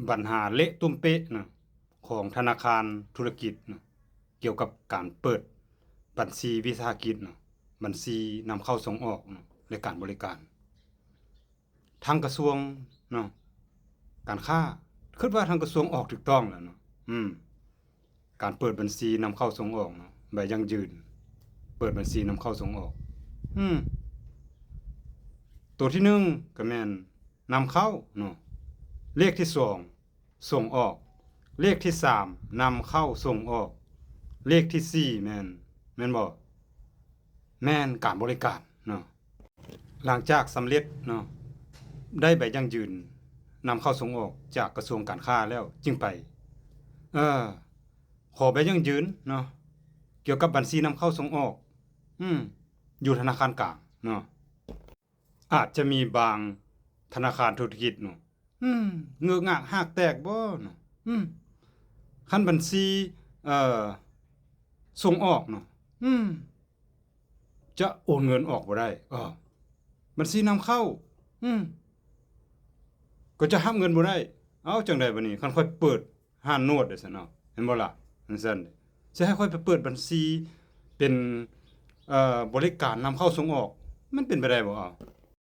ບັນຫາເລະຕຸ້ມເປະນະ ຂອງທະນາຄານທຸລະກິດນະ ກ່ຽວກັບການເປີດບັນຊີວິສາຫະກິດນະ ບັນຊີນຳເຂົ້າສົ່ງອອກນະ ແລະ ການບໍລິການ. ທາງກະຊວງເນາະ ການຄ້າ ຄິດວ່າທາງກະຊວງອອກຖືກຕ້ອງແລ້ວເນາະ ອືມ ການເປີດບັນຊີນຳເຂົ້າສົ່ງອອກເນາະ ໃບຢັ້ງຢືນ ເປີດບັນຊີນຳເຂົ້າສົ່ງອອກ ອືມ ໂຕທີໜຶ່ງກະແມ່ນນຳເຂົ້າເນາະ ເລກທີສອງ ສົ່ງອອກ ເລກທີສາມ ນຳເຂົ້າສົ່ງອອກ ເລກທີສີ່ ແມ່ນ ແມ່ນບໍ່? ແມ່ນການບໍລິການເນາະ. ຫຼັງຈາກສຳເລັດເນາະ ໄດ້ໃບຢັ້ງຢືນນຳເຂົ້າສົ່ງອອກຈາກກະຊວງການຄ້າແລ້ວ ຈຶ່ງໄປ ເອີ ຂໍໃບຢັ້ງຢືນເນາະ ກ່ຽວກັບບັນຊີນຳເຂົ້າສົ່ງອອກ ອືມ ຢູ່ທະນາຄານກາງເນາະ. ອາດຈະມີບາງທະນາຄານທຸລະກິດເນາະ ອືມ ເງີກງາກຮາກແຕກບໍ່ເນາະ ອືມ ຄັນບັນຊີ ເອີ ສົ່ງອອກເນາະ ອືມ ຈະໂອນເງິນອອກບໍ່ໄດ້ ເອີ ບັນຊີນຳເຂົ້າ ອືມ ກໍຈະຮັບເງິນບໍ່ໄດ້. ເອົາ ຈັ່ງໃດບາດນີ້ ຄັນຂ້ອຍເປີດຮ້ານນວດເດ້ຊັ້ນເນາະ ແມ່ນບໍ່ລະ? ຈັ່ງຊັ້ນ ຊິໃຫ້ຂ້ອຍໄປເປີດບັນຊີເປັນ ເອີ ບໍລິການນຳເຂົ້າສົ່ງອອກ ມັນເປັນໄປໄດ້ບໍ່? ເອົາ